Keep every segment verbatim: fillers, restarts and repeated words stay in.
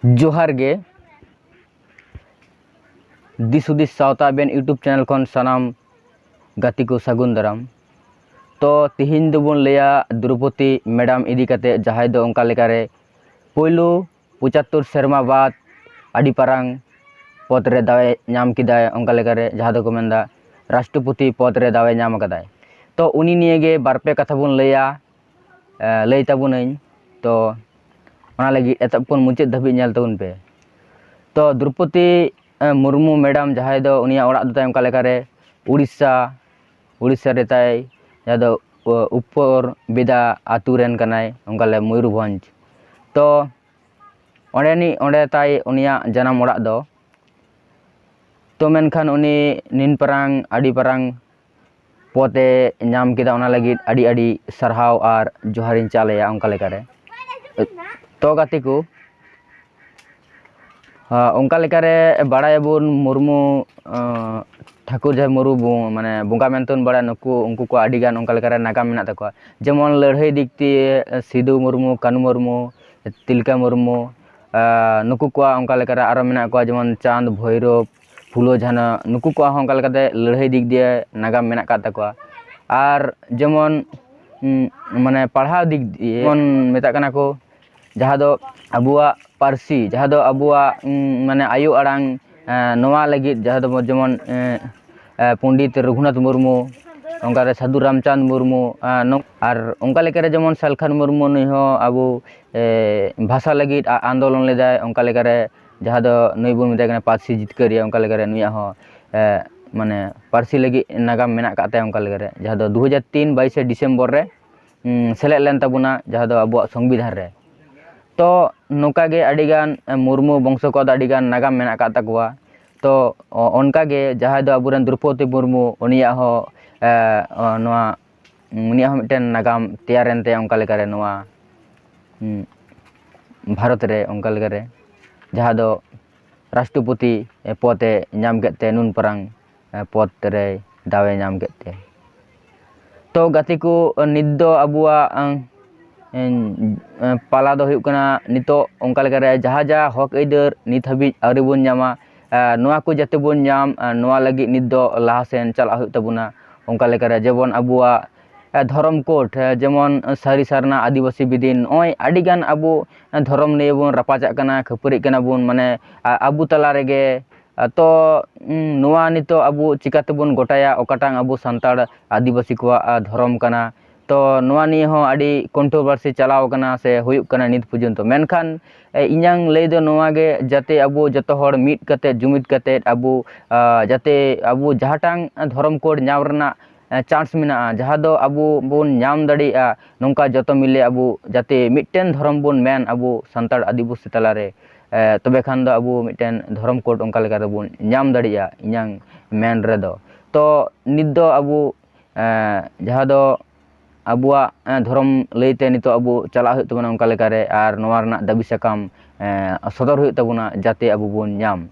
ᱡᱚᱦᱟᱨ ᱜᱮ᱾ ᱫᱤᱥ ᱦᱩᱫᱤᱥ ᱥᱟᱶᱛᱟ ᱟᱵᱮᱱ YouTube ᱪᱮᱱᱮᱞ ᱠᱷᱚᱱ ᱥᱟᱱᱟᱢ ᱜᱟᱛᱮ ᱠᱚ ᱥᱟᱹᱜᱩᱱ ᱫᱟᱨᱟᱢ᱾ ᱛᱚ ᱛᱤᱦᱤᱧ ᱫᱚᱵᱚᱱ ᱞᱟᱹᱭᱟ ᱫᱨᱚᱯᱚᱫᱤ ᱢᱮᱰᱟᱢ ᱤᱫᱤ ᱠᱟᱛᱮ, ᱡᱟᱦᱟᱸᱭ ᱫᱚ ᱚᱱᱠᱟ ᱞᱮᱠᱟᱨᱮ ᱯᱳᱭᱞᱳ ᱯᱚᱸᱪᱟᱛᱛᱳᱨ ᱥᱮᱨᱢᱟ ᱵᱟᱫ ᱟᱹᱰᱤ ᱯᱟᱨᱟᱝ ᱯᱚᱫᱽ ᱨᱮ ᱫᱟᱣᱮ ᱧᱟᱢ ᱠᱮᱫᱟᱭ᱾ ᱚᱱᱠᱟ ᱞᱮᱠᱟᱨᱮ ᱡᱟᱦᱟᱸ ᱫᱚᱠᱚ ᱢᱮᱱᱫᱟ ᱨᱟᱥᱴᱨᱚᱯᱚᱛᱤ ᱯᱚᱫᱽ ᱨᱮ ᱫᱟᱣᱮ ᱧᱟᱢ ᱟᱠᱟᱫᱟᱭ᱾ ᱛᱚ ᱩᱱᱤ ᱱᱤᱭᱮ ᱜᱮ ᱵᱟᱨᱯᱮ ᱠᱟᱛᱷᱟ ᱵᱚᱱ ᱞᱟᱹᱭᱟ, ᱮ, ᱞᱟᱹᱭ ᱛᱟᱵᱚᱱᱟᱹᱧ᱾ ᱛᱚ ᱚᱱᱟ ᱞᱟᱹᱜᱤᱫ ᱮᱛᱚᱦᱚᱵ ᱠᱷᱚᱱ ᱢᱩᱪᱟᱹᱫ ᱫᱷᱟᱹᱵᱤᱡ ᱧᱮᱞ ᱛᱟᱵᱚᱱ ᱯᱮ᱾ ᱛᱚ ᱫᱨᱚᱯᱚᱫᱤ, ᱮ, ᱢᱩᱨᱢᱩ ᱢᱮᱰᱟᱢ, ᱡᱟᱦᱟᱸᱭ ᱫᱚ ᱩᱱᱤᱭᱟᱜ ᱚᱲᱟᱜ ᱫᱚ ᱛᱟᱭ ᱚᱱᱠᱟ ᱞᱮᱠᱟᱨᱮ ᱩᱲᱤᱥᱥᱟ, ᱩᱲᱤᱥᱥᱟ ᱨᱮ ᱛᱟᱭ, ᱡᱟᱦᱟᱸ ᱫᱚ, ᱚ, ᱩᱯᱯᱚᱨ ᱵᱮᱫᱟ ᱟᱛᱳ ᱨᱮᱱ ᱠᱟᱱᱟᱭ, ᱚᱱᱠᱟ ᱞᱮ ᱢᱚᱭᱩᱨᱵᱷᱚᱸᱡᱽ᱾ ᱛᱚ ᱚᱸᱰᱮᱱᱤᱡ, ᱚᱸᱰᱮ ᱛᱟᱭ ᱩᱱᱤᱭᱟᱜ ᱡᱟᱱᱟᱢ ᱚᱲᱟᱜ ᱫᱚ᱾ ᱛᱚ ᱢᱮᱱᱠᱷᱟᱱ ᱩᱱᱤ ᱱᱤᱱ ᱯᱟᱨᱟᱝ, ᱟᱹᱰᱤ ᱯᱟᱨᱟᱝ ᱯᱚᱫᱮ ᱧᱟᱢ ᱠᱮᱫᱟ, ᱚᱱᱟ ᱞᱟᱹᱜᱤᱫ ᱟᱹᱰᱤ ᱟᱹᱰᱤ ᱥᱟᱨᱦᱟᱣ ᱟᱨ ᱡᱚᱦᱟᱨᱤᱧ ᱪᱟᱞ ᱟᱭᱟ᱾ ᱚᱱᱠᱟ ᱞᱮᱠᱟᱨᱮ ᱛᱚ ᱜᱟᱛᱮ ᱠᱚ, ᱦᱮᱸ, ᱚᱱᱠᱟ ᱞᱮᱠᱟᱨᱮ ᱵᱟᱲᱟᱭᱟᱵᱚᱱ ᱢᱩᱨᱢᱩ, ᱟᱸ, ᱴᱷᱟᱹᱠᱩᱨ ᱡᱟᱦᱟᱸᱭ ᱢᱩᱨᱢᱩ ᱵᱚ-, ᱢᱟᱱᱮ ᱵᱚᱸᱜᱟ ᱢᱮᱱᱛᱮᱵᱚᱱ ᱵᱟᱲᱟᱭᱟ, ᱱᱩᱠᱩ, ᱩᱱᱠᱩ ᱠᱚᱣᱟᱜ ᱟᱹᱰᱤᱜᱟᱱ ᱚᱱᱠᱟ ᱞᱮᱠᱟᱨᱮ ᱱᱟᱜᱟᱢ ᱢᱮᱱᱟᱜ ᱛᱟᱠᱚᱣᱟ᱾ ᱡᱮᱢᱚᱱ ᱞᱟᱹᱲᱦᱟᱹᱭ ᱫᱤᱠ ᱫᱤᱭᱮ ᱥᱤᱫᱩ ᱢᱩᱨᱢᱩ, ᱠᱟᱹᱱᱩ ᱢᱩᱨᱢᱩ, ᱛᱤᱞᱠᱟᱹ ᱢᱩᱨᱢᱩ, ᱟᱸ, ᱱᱩᱠᱩ ᱠᱚᱣᱟᱜ ᱚᱱᱠᱟ ᱞᱮᱠᱟᱨᱮ ᱟᱨᱚ ᱢᱮᱱᱟᱜ ᱠᱚᱣᱟ, ᱡᱮᱢᱚᱱ ᱪᱟᱸᱫᱽ, ᱵᱷᱳᱭᱨᱳᱵ, ᱯᱷᱩᱞᱳ, ᱡᱷᱟᱱᱚ, ᱱᱩᱠᱩ ᱠᱚᱣᱟᱜ ᱦᱚᱸ ᱚᱱᱠᱟ ᱞᱮᱠᱟᱛᱮ ᱞᱟᱹᱲᱦᱟᱹᱭ ᱫᱤᱠ ᱫᱤᱭᱮ ᱱᱟᱜᱟᱢ ᱢᱮᱱᱟᱜ ᱟᱠᱟᱫ ᱛᱟᱠᱚᱣᱟ᱾ ᱟᱨ ᱡᱮᱢᱚᱱ, ᱩᱸ, ᱢᱟᱱᱮ ᱯᱟᱲᱦᱟᱣ ᱫᱤᱠ ᱫᱤᱭᱮ ᱡᱮᱢᱚᱱ ᱢᱮᱛᱟᱜ ᱠᱟᱱᱟ ᱠᱚ, ᱡᱟᱦᱟᱸ ᱫᱚ ᱟᱵᱚᱣᱟᱜ ᱯᱟᱹᱨᱥᱤ, ᱡᱟᱦᱟᱸ ᱫᱚ ᱟᱵᱚᱣᱟᱜ, ᱩᱸ, ᱢᱟᱱᱮ ᱟᱭᱳ ᱟᱲᱟᱝ, ᱮᱸ, ᱱᱚᱣᱟ ᱞᱟᱹᱜᱤᱫ ᱡᱟᱦᱟᱸ ᱫᱚ ᱡᱮᱢᱚᱱ, ᱮᱸ, ᱮᱸ, ᱯᱚᱱᱰᱤᱛ ᱨᱚᱜᱷᱩᱱᱟᱛᱷ ᱢᱩᱨᱢᱩ, ᱚᱱᱠᱟᱨᱮ ᱥᱟᱹᱫᱷᱩ ᱨᱟᱢᱪᱟᱸᱫᱽ ᱢᱩᱨᱢᱩ, ᱮᱸ, ᱱᱚ-, ᱟᱨ ᱚᱱᱠᱟ ᱞᱮᱠᱟᱨᱮ ᱡᱮᱢᱚᱱ ᱥᱟᱞᱠᱷᱟᱱ ᱢᱩᱨᱢᱩ, ᱱᱩᱭ ᱦᱚᱸ ᱟᱵᱚ, ᱮ, ᱵᱷᱟᱥᱟ ᱞᱟᱹᱜᱤᱫ ᱟ-, ᱟᱱᱫᱳᱞᱚᱱ ᱞᱮᱫᱟᱭ᱾ ᱚᱱᱠᱟ ᱞᱮᱠᱟᱨᱮ ᱡᱟᱦᱟᱸ ᱫᱚ ᱱᱩᱭ ᱵᱚᱱ ᱢᱮᱛᱟᱭ ᱠᱟᱱᱟ ᱯᱟᱹᱨᱥᱤ ᱡᱤᱛᱠᱟᱹᱨᱤᱭᱟᱹ, ᱚᱱᱠᱟ ᱞᱮᱠᱟᱨᱮ ᱱᱩᱭᱟᱜ ᱦᱚᱸ, ᱮ, ᱢᱟᱱᱮ ᱯᱟᱹᱨᱥᱤ ᱞᱟᱹᱜᱤᱫ ᱱᱟᱜᱟᱢ ᱢᱮᱱᱟᱜ ᱟᱠᱟᱫ ᱛᱟᱭᱟ᱾ ᱚᱱᱠᱟ ᱞᱮᱠᱟᱨᱮ ᱡᱟᱦᱟᱸ ᱫᱚ ᱫᱩ ᱦᱟᱡᱟᱨ ᱛᱤᱱ ᱵᱟᱭᱤᱥᱮ ᱰᱤᱥᱮᱢᱵᱚᱨ ᱨᱮ ᱩᱸ, ᱥᱮᱞᱮᱫ ᱞᱮᱱ ᱛᱟᱵᱚᱱᱟ, ᱡᱟᱦᱟᱸ ᱫᱚ ᱟᱵᱚᱣᱟᱜ ᱥᱚᱝᱵᱤᱫᱷᱟᱱ ᱨᱮ᱾ ᱛᱚ ᱱᱚᱝᱠᱟ ᱜᱮ ᱟᱹᱰᱤᱜᱟᱱ, ᱮ, ᱢᱩᱨᱢᱩ ᱵᱚᱝᱥᱚ ᱠᱚᱣᱟᱜ ᱫᱚ ᱟᱹᱰᱤᱜᱟᱱ ᱱᱟᱜᱟᱢ ᱢᱮᱱᱟᱜ ᱟᱠᱟᱫ ᱛᱟᱠᱚᱣᱟ᱾ ᱛᱚ ᱚ-, ᱚᱱᱠᱟ ᱜᱮ ᱡᱟᱦᱟᱸᱭ ᱫᱚ ᱟᱵᱚᱨᱮᱱ ᱫᱨᱚᱯᱚᱫᱤ ᱢᱩᱨᱢᱩ, ᱩᱱᱤᱭᱟᱜ ᱦᱚᱸ, ᱮ, ᱚ, ᱱᱚᱣᱟ, ᱩᱱᱤᱭᱟᱜ ᱦᱚᱸ ᱢᱤᱫᱴᱮᱱ ᱱᱟᱜᱟᱢ ᱛᱮᱭᱟᱨᱮᱱ ᱛᱟᱭᱟ ᱚᱱᱠᱟ ᱞᱮᱠᱟᱨᱮ ᱱᱚᱣᱟ, ᱩᱸ, ᱵᱷᱟᱨᱚᱛ ᱨᱮ ᱚᱱᱠᱟ ᱞᱮᱠᱟᱨᱮ ᱡᱟᱦᱟᱸ ᱫᱚ ᱨᱟᱥᱴᱨᱚᱯᱚᱛᱤ, ᱮ, ᱯᱚᱫᱮ ᱧᱟᱢ ᱠᱮᱫ ᱛᱮ ᱱᱩᱱ ᱯᱟᱨᱟᱝ, ᱮ, ᱯᱚᱫ ᱨᱮ ᱫᱟᱣᱮ ᱧᱟᱢ ᱠᱮᱫ ᱛᱮ᱾ ᱛᱚ ᱜᱟᱛᱮ ᱠᱚ, ᱱᱤᱛ ᱫᱚ ᱟᱵᱚᱣᱟᱜ, ᱟᱸ, ᱮᱸ, ᱮᱸ, ᱯᱟᱞᱟ ᱫᱚ ᱦᱩᱭᱩᱜ ᱠᱟᱱᱟ, ᱱᱤᱛᱚᱜ ᱚᱱᱠᱟ ᱞᱮᱠᱟᱨᱮ ᱡᱟᱦᱟᱸ ᱡᱟᱦᱟᱸ ᱦᱚᱠ ᱟᱹᱭᱫᱟᱹᱨ ᱱᱤᱛ ᱦᱟᱹᱵᱤᱡ ᱟᱹᱣᱨᱤ ᱵᱚᱱ ᱧᱟᱢᱟ, ᱮᱸ, ᱱᱚᱣᱟ ᱠᱚ ᱡᱟᱛᱮ ᱵᱚᱱ ᱧᱟᱢ, ᱮᱸ, ᱱᱚᱣᱟ ᱞᱟᱹᱜᱤᱫ ᱱᱤᱛ ᱫᱚ ᱞᱟᱦᱟ ᱥᱮᱱ ᱪᱟᱞᱟᱜ ᱦᱩᱭᱩᱜ ᱛᱟᱵᱚᱱᱟ᱾ ᱚᱱᱠᱟ ᱞᱮᱠᱟᱨᱮ ᱡᱮᱢᱚᱱ ᱟᱵᱚᱣᱟᱜ, ᱮᱸ, ᱫᱷᱚᱨᱚᱢ ᱠᱳᱰ, ᱮᱸ, ᱡᱮᱢᱚᱱ ᱥᱟᱹᱨᱤ ᱥᱟᱨᱱᱟ ᱟᱹᱫᱤᱵᱟᱹᱥᱤ ᱵᱤᱫᱤᱱ, ᱱᱚᱜᱼᱚᱭ ᱟᱹᱰᱤᱜᱟᱱ ᱟᱵᱚ, ᱮᱸ, ᱫᱷᱚᱨᱚᱢ ᱱᱤᱭᱮ ᱵᱚᱱ ᱨᱟᱯᱟᱪᱟᱜ ᱠᱟᱱᱟ, ᱠᱷᱟᱹᱯᱟᱹᱨᱤᱜ ᱠᱟᱱᱟ ᱵᱚᱱ, ᱢᱟᱱᱮ, ᱟ-, ᱟᱵᱚ ᱛᱟᱞᱟ ᱨᱮᱜᱮ, ᱟ, ᱛᱚ, ᱩᱸ, ᱱᱚᱣᱟ ᱱᱤᱛᱚᱜ ᱟᱵᱚ ᱪᱤᱠᱟᱹ ᱛᱮᱵᱚᱱ ᱜᱚᱴᱟᱭᱟ ᱚᱠᱟᱴᱟᱝ ᱟᱵᱚ ᱥᱟᱱᱛᱟᱲ ᱟᱹᱫᱤᱵᱟᱹᱥᱤ ᱠᱚᱣᱟᱜ, ᱟ, ᱫᱷᱚᱨᱚᱢ ᱠᱟᱱᱟ? ᱛᱚ ᱱᱚᱣᱟ ᱱᱤᱭᱮ ᱦᱚᱸ ᱟᱹᱰᱤ controversy ᱪᱟᱞᱟᱣ ᱠᱟᱱᱟ ᱥᱮ ᱦᱩᱭᱩᱜ ᱠᱟᱱᱟ ᱱᱤᱛ ᱯᱚᱨᱡᱚᱱᱛᱚ᱾ ᱢᱮᱱᱠᱷᱟᱱ, ᱮ, ᱤᱧᱟᱹᱝ ᱞᱟᱹᱭ ᱫᱚ ᱱᱚᱣᱟ ᱜᱮ, ᱡᱟᱛᱮ ᱟᱵᱚ ᱡᱚᱛᱚ ᱦᱚᱲ ᱢᱤᱫ ᱠᱟᱛᱮᱫ, ᱡᱩᱢᱤᱫ ᱠᱟᱛᱮᱫ ᱟᱵᱚ, ᱟ, ᱡᱟᱛᱮ ᱟᱵᱚ ᱡᱟᱦᱟᱸᱴᱟᱝ ᱫᱷᱚᱨᱚᱢ ᱠᱳᱰ ᱧᱟᱢ ᱨᱮᱱᱟᱜ, ᱮ, chance ᱢᱮᱱᱟᱜᱼᱟ, ᱡᱟᱦᱟᱸ ᱫᱚ ᱟᱵᱚ ᱵᱚᱱ ᱧᱟᱢ ᱫᱟᱲᱮᱭᱟᱜᱼᱟ, ᱱᱚᱝᱠᱟ ᱡᱚᱛᱚ ᱢᱤᱞᱮ ᱟᱵᱚ ᱡᱟᱛᱮ ᱢᱤᱫᱴᱮᱱ ᱫᱷᱚᱨᱚᱢ ᱵᱚᱱ ᱢᱮᱱ ᱟᱵᱚ ᱥᱟᱱᱛᱟᱲ ᱟᱹᱫᱤᱵᱟᱹᱥᱤ ᱛᱟᱞᱟᱨᱮ, ᱮ, ᱛᱚᱵᱮ ᱠᱷᱟᱱ ᱫᱚ ᱟᱵᱚ ᱢᱤᱫᱴᱮᱱ ᱫᱷᱚᱨᱚᱢ ᱠᱳᱰ ᱚᱱᱠᱟ ᱞᱮᱠᱟ ᱛᱮᱵᱚᱱ ᱧᱟᱢ ᱫᱟᱲᱮᱭᱟᱜᱼᱟ, ᱤᱧᱟᱹᱝ ᱢᱮᱱ ᱨᱮᱫᱚ᱾ ᱛᱚ ᱱᱤᱛ ᱫᱚ ᱟᱵᱚ, ᱮ, ᱡᱟᱦᱟᱸ ᱫᱚ ᱟᱵᱚᱣᱟᱜ, ᱮ, ᱫᱷᱚᱨᱚᱢ ᱞᱟᱹᱭᱛᱮ ᱱᱤᱛᱚᱜ ᱟᱵᱚ ᱪᱟᱞᱟᱜ ᱦᱩᱭᱩᱜ ᱛᱟᱵᱚᱱᱟ ᱚᱱᱠᱟ ᱞᱮᱠᱟᱨᱮ, ᱟᱨ ᱱᱚᱣᱟ ᱨᱮᱱᱟᱜ ᱫᱟᱹᱵᱤ ᱥᱟᱠᱟᱢ, ᱮ, ᱥᱚᱫᱚᱨ ᱦᱩᱭᱩᱜ ᱛᱟᱵᱚᱱᱟ, ᱡᱟᱛᱮ ᱟᱵᱚ ᱵᱚᱱ ᱧᱟᱢ᱾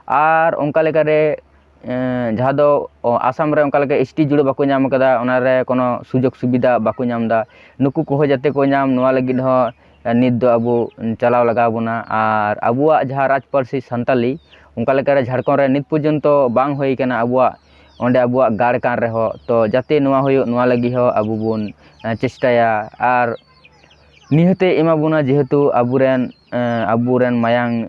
ᱟᱨ ᱚᱱᱠᱟ ᱞᱮᱠᱟᱨᱮ, ᱮ, ᱡᱟᱦᱟᱸ ᱫᱚ, ᱚ, ᱟᱥᱟᱢ ᱨᱮ ᱚᱱᱠᱟ ᱞᱮᱠᱟ ST ᱡᱩᱲᱟᱹ ᱵᱟᱠᱚ ᱧᱟᱢ ᱠᱟᱫᱟ, ᱚᱱᱟᱨᱮ ᱠᱳᱱᱳ ᱥᱩᱡᱳᱜᱽ ᱥᱩᱵᱤᱫᱷᱟ ᱵᱟᱠᱚ ᱧᱟᱢ ᱮᱫᱟ, ᱱᱩᱠᱩ ᱠᱚᱦᱚᱸ ᱡᱟᱛᱮ ᱠᱚ ᱧᱟᱢ, ᱱᱚᱣᱟ ᱞᱟᱹᱜᱤᱫ ᱦᱚᱸ, ᱮ, ᱱᱤᱛ ᱫᱚ ᱟᱵᱚ ᱪᱟᱞᱟᱣ ᱞᱟᱜᱟᱣ ᱵᱚᱱᱟ᱾ ᱟᱨ ᱟᱵᱚᱣᱟᱜ ᱡᱟᱦᱟᱸ ᱨᱟᱡᱽ ᱯᱟᱹᱨᱥᱤ ᱥᱟᱱᱛᱟᱞᱤ, ᱚᱱᱠᱟ ᱞᱮᱠᱟᱨᱮ ᱡᱷᱟᱲᱠᱷᱚᱸᱰ ᱨᱮ ᱱᱤᱛ ᱯᱚᱨᱡᱚᱱᱛᱚ ᱵᱟᱝ ᱦᱩᱭ ᱠᱟᱱᱟ ᱟᱵᱚᱣᱟᱜ, ᱚᱸᱰᱮ ᱟᱵᱚᱣᱟᱜ ᱜᱟᱲ ᱠᱟᱱ ᱨᱮᱦᱚᱸ᱾ ᱛᱚ ᱡᱟᱛᱮ ᱱᱚᱣᱟ ᱦᱩᱭᱩᱜ, ᱱᱚᱣᱟ ᱞᱟᱹᱜᱤᱫ ᱦᱚᱸ ᱟᱵᱚ ᱵᱚᱱ, ᱮ, ᱪᱮᱥᱴᱟᱭᱟ᱾ ᱟᱨ ᱱᱤᱦᱟᱹᱛᱮ ᱮᱢᱟ ᱵᱚᱱᱟ, ᱡᱮᱦᱮᱛᱩ ᱟᱵᱚᱨᱮᱱ, ᱮ, ᱟᱵᱚᱨᱮᱱ ᱢᱟᱭᱟᱝ,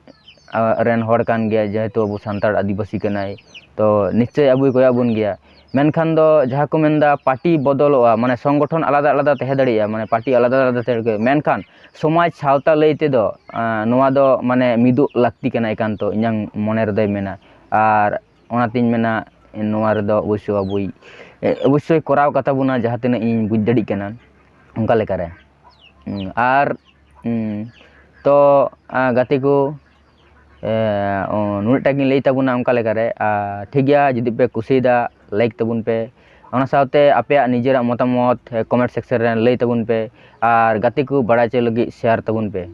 ᱟ, ᱨᱮᱱ ᱦᱚᱲ ᱠᱟᱱ ᱜᱮᱭᱟᱭ, ᱡᱮᱦᱮᱛᱩ ᱟᱵᱚ ᱥᱟᱱᱛᱟᱲ ᱟᱹᱫᱤᱵᱟᱹᱥᱤ ᱠᱟᱱᱟᱭ, ᱛᱚ ᱱᱤᱥᱪᱚᱭ ᱟᱵᱚᱭ ᱠᱚᱭᱚᱜ ᱵᱚᱱ ᱜᱮᱭᱟ᱾ ᱢᱮᱱᱠᱷᱟᱱ ᱫᱚ ᱡᱟᱦᱟᱸ ᱠᱚ ᱢᱮᱱᱫᱟ, ᱯᱟᱨᱴᱤ ᱵᱚᱫᱚᱞᱚᱜᱼᱟ, ᱢᱟᱱᱮ ᱥᱚᱝᱜᱚᱴᱷᱚᱱ ᱟᱞᱟᱫᱟ ᱟᱞᱟᱫᱟ ᱛᱟᱦᱮᱸ ᱫᱟᱲᱮᱭᱟᱜᱼᱟ, ᱢᱟᱱᱮ ᱯᱟᱨᱴᱤ ᱟᱞᱟᱫᱟ ᱟᱞᱟᱫᱟ ᱛᱟᱦᱮᱸ ᱫᱟᱲᱮᱭᱟᱜᱼᱟ, ᱢᱮᱱᱠᱷᱟᱱ ᱥᱚᱢᱟᱡᱽ ᱥᱟᱶᱛᱟ ᱞᱟᱹᱭ ᱛᱮᱫᱚ, ᱟ, ᱱᱚᱣᱟ ᱫᱚ ᱢᱟᱱᱮ ᱢᱤᱫᱚᱜ ᱞᱟᱹᱠᱛᱤ ᱠᱟᱱᱟ ᱮᱠᱟᱱᱛᱚ, ᱤᱧᱟᱹᱝ ᱢᱚᱱᱮ ᱨᱮᱫᱚᱭ ᱢᱮᱱᱟ᱾ ᱟᱨ ᱚᱱᱟᱛᱤᱧ ᱢᱮᱱᱟ, ᱱᱚᱣᱟ ᱨᱮᱫᱚ ᱚᱵᱚᱥᱥᱳᱭ ᱟᱵᱚᱭ, ᱮ, ᱚᱵᱚᱥᱥᱳᱭ ᱠᱚᱨᱟᱣ ᱠᱟᱛᱟ ᱵᱚᱱᱟ, ᱡᱟᱦᱟᱸ ᱛᱤᱱᱟᱹᱜ ᱤᱧ ᱵᱩᱡᱽ ᱫᱟᱲᱮᱭᱟᱜ ᱠᱟᱱᱟ ᱚᱱᱠᱟ ᱞᱮᱠᱟᱨᱮ᱾ ᱩᱸ, ᱟᱨ, ᱩᱸ, ᱛᱚ, ᱟ, ᱜᱟᱛᱮ ᱠᱚ, ᱮ, ᱚ, ᱱᱩᱱᱟᱹᱜ ᱴᱟ ᱜᱤᱧ ᱞᱟᱹᱭ ᱛᱟᱵᱚᱱᱟ ᱚᱱᱠᱟ ᱞᱮᱠᱟᱨᱮ᱾ ᱟᱨ ᱴᱷᱤᱠ ᱜᱮᱭᱟ, ᱡᱩᱫᱤ ᱯᱮ ᱠᱩᱥᱤᱭᱮᱫᱟ, like ᱛᱟᱵᱚᱱ ᱯᱮ, ᱚᱱᱟ ᱥᱟᱶᱛᱮ ᱟᱯᱮᱭᱟᱜ ᱱᱤᱡᱮᱨᱟᱜ ᱢᱚᱛᱟᱢᱚᱛ, ᱮ, comment section ᱨᱮ ᱞᱟᱹᱭ ᱛᱟᱵᱚᱱ ᱯᱮ, ᱟᱨ ᱜᱟᱛᱮ ᱠᱚ ᱵᱟᱲᱟᱭ ᱦᱚᱪᱚ ᱞᱟᱹᱜᱤᱫ share ᱛᱟᱵᱚᱱ ᱯᱮ᱾